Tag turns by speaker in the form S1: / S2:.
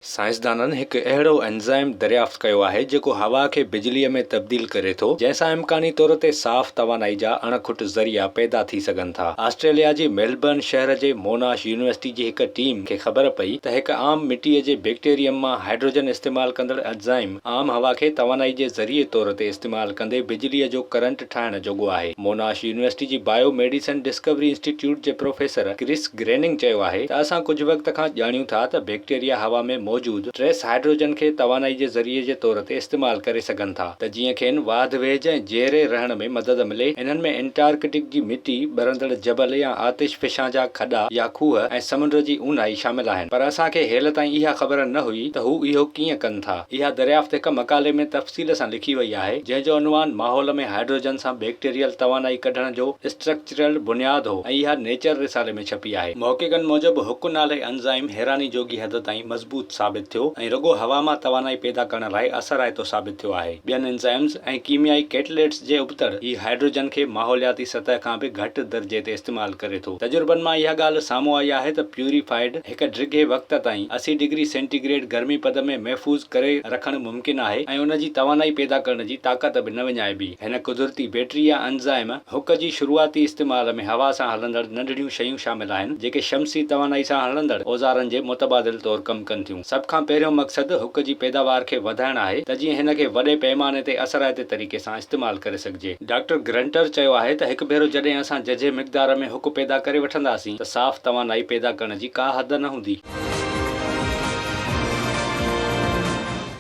S1: سائنسدانن هڪ اهڙو اينزائم دريافت ڪيو آهي جيڪو هوا کي بجليء ۾ تبديل ڪري ٿو، جنهن سان امڪاني طور تي صاف توانائي جا اڻ کٽ ذريعا پيدا ٿي سگهن ٿا. آسٽريليا جي ميلبرن شهر جي موناش يونيورسٽي جي هڪ ٽيم کي خبر پئي ته هڪ عام مٽيء جي بيڪٽيريم مان هائيڊروجن استعمال ڪندڙ اينزائم عام هوا کي توانائي جي ذريعي طور تي استعمال ڪندي بجليء جو ڪرنٽ ٺاهڻ جوڳو آهي. موناش يونيورسٽي جي بايو ميڊيسن ڊسڪوري انسٽيٽيوٽ جي پروفيسر ڪرس گريننگ چيو آهي ته اسان ڪجهه وقت کان ڄاڻيون ٿا ته بيڪٽيريا هوا ۾ موجود ٽريس هائيڊروجن کي توانائي جي ذريعي جي طور تي استعمال ڪري سگهن ٿا ته جيئن کين واڌ ويجهه ۽ جيئري رهڻ ۾ مدد ملي. انهن ۾ انٽارڪٽڪ جي مٽي، ٻرندڙ جبل يا آتش فشان جا کڏا يا کوهه ۽ سمنڊ جي اونهائي شامل آهن پر اسان کي هيل تائين اها خبر نه هئي ته هو اهو ڪيئن ڪن ٿا. اها دريافت هڪ مقالي ۾ تفصيل سان لکي وئي آهي جنهن جو عنوان ماحول ۾ هائيڊروجن سان بيڪٽيريل توانائي ڪڍڻ جو اسٽرڪچر اسٽرڪچرل بنياد هو ۽ اها نيچر رسالي ۾ ڇپي آهي. محققن موجب هڪ نالي انزائم حيراني جوڳي حد تائين مضبوط ثابت ٿيو ۽ رڳو هوا مان توانائي پيدا ڪرڻ لاء اثرائتو ثابت ٿيو آهي. ٻين انزائمز ۽ ڪيميائي ڪيٽليٽس جي ابتڙ هي هائيڊروجن کي ماحولياتي سطح کان به گهٽ درجي تي استعمال ڪري ٿو. تجربن مان اها ڳالهه سامهون آئي آهي ته پيوريفائيڊ هڪ ڊگهي وقت تائين 80 ڊگري سينٽي گريڊ گرمي پد ۾ محفوظ ڪري رکڻ ممڪن آهي ۽ ان جي توانائي پيدا ڪرڻ جي طاقت به نه وڃائبي. هن قدرتي بيٽري يا انزائم هڪ جي شروعاتي استعمال ۾ هوا سان هلندڙ ننڍڙيون شيون شامل آهن، جيڪي شمسي توانائي سان هلندڙ اوزارن جي متبادل طور ڪم ڪن ٿيون. سڀ کان پهريون مقصد هڪ جي پيداوار کي وڌائڻ آهي ته جيئن هن کي وڏي پيماني تي اثرائتي طريقي سان استعمال ڪري سگهجي. ڊاڪٽر گرنٽر چيو آهي ته هڪ ڀيرو جڏهن اسان ججهي مقدار ۾ هڪ پيدا ڪري وٺنداسين ته صاف توانائي پيدا ڪرڻ جي ڪا حد نه هوندي.